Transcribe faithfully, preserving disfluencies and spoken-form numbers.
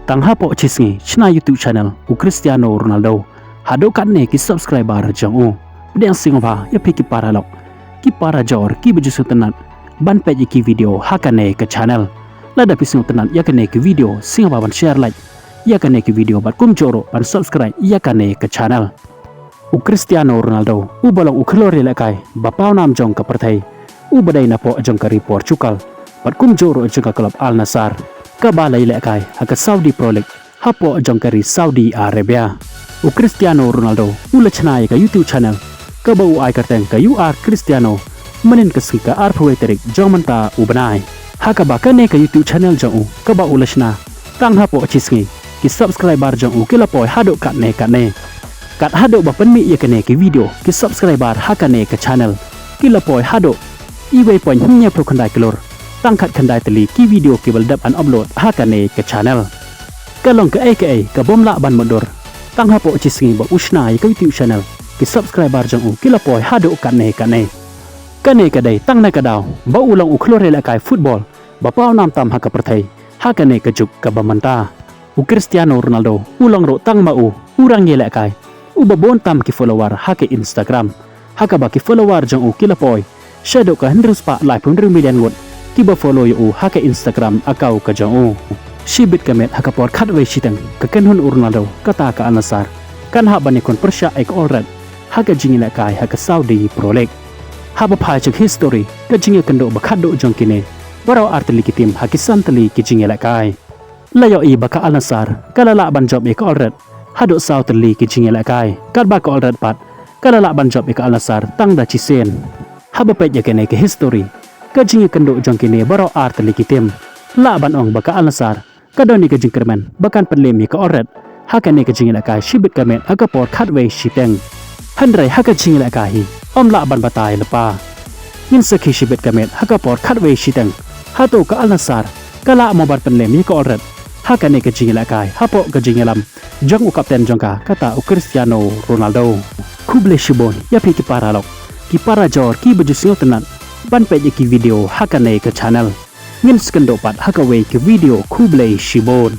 Tang hapoh chi sngi shna YouTube channel u Cristiano Ronaldo haduh katne ki subscriber jong u. Pdiang sngewbha ïa phi ki para lok, ki para jor, ki ba ju sngewtynnat ban peit ïa ki video ha kane ka channel. Lada phi sngewtynnat ïa kane ki video, sngewbha ban share, like ïa kane ki video bad kumjuh ruh ban subscribe ïa kane ka channel. U Cristiano Ronaldo, u ba long u khlur ïalehkai ba pawnam jong ka pyrthei, u ba dei napoh jong ka ri Portugal bad kumjuh ruh jong ka club Al Nassr, kaba la ïalehkai ha ka Saudi Pro League hapoh jong ka ri Saudi Arabia. U Cristiano Ronaldo u la shna ïa ka YouTube channel kaba u ai kyrteng ka U R Cristiano mynhynnin ka sngi ka arphew tarik jong mynta u bnai. Ha kaba kane ka YouTube channel jong u kaba u la shna, tang hapoh chi sngi ki subscriber jong u ki la poi haduh katne katne. Kat haduh ba pynmih ïa kane ki video, ki subscriber ha kane ka channel ki la poi haduh iwei point hynñiewphew khyndai klur. Tang khatkhyndai tylli ki video ki ba la dep ban upload ha kane ka channel. Ka long kaei kaei ka bym lah ban mutdur. Tang hapoh chi sngi ba u shna ïa ka YouTube channel, ki subscriber jong u ki la poi haduh katne katne. Kane ka dei tang na ka daw ba u long u khlur ïalehkai football ba pawnam tam ha ka pyrthei ha kane ka juk kaba mynta. U Cristiano Ronaldo u long ruh tang ma u u rangïalehkai u ba bun tam ki follower ha ka Instagram, ha kaba ki follower jong u ki la poi shaduh ka hynriew spah laiphew hynriew million ngut ki ba follow ïa u ha ka Instagram account ka jong u. Shibit ka miet ha ka por khatwei shiteng ka kynhun u Ronaldo, kata ka Al Nassr, kan hap ban ïakhun pyrshah ïa ka Al Riyadh ha ka jingïalehkai ha ka Saudi Pro League. Haba phai sha ka history, ka jingïakynduh ba khatduh jong kine baroh ar tylli ki team ha ki san tylli ki jingïalehkai. La ïohi ba ka Al Nassr ka la lah ban jop ïa ka Al Riyadh haduh saw tylli ki jingïalehkai, katba ka Al Riyadh pat ka la lah ban jop ïa ka Al Nassr tang da shisien. Haba peit ïa kane ka history, ka jingïakynduh jong kine baroh ar tylli ki team, lah ban ong ba ka Al Nassr ka don ïa ka jingkyrmen ba kan pynlem ïa ka Al Riyadh ha kane ka jingïalehkai shibit ka miet ha ka por khatwei shiteng. Hynrei ha ka jingïalehkai hi ym lah ban batai lypa. Ngin sakhi shibit ka miet ha ka por khatwei shiteng, hato ka Al Nassr ka lah mo ban pynlem ïa ka Al Riyadh ha kane ka jingïalehkai hapoh ka jingïalam jong u kapten jong ka, kata u Cristiano Ronaldo. Khublei shibun ïa phi ki para lok, ki para jor, ki ba ju sngewtynnat ban peit ïa ki video ha kane ka channel. Ngin sa ïakynduh pat ha kawei ka video. Khublei shibun.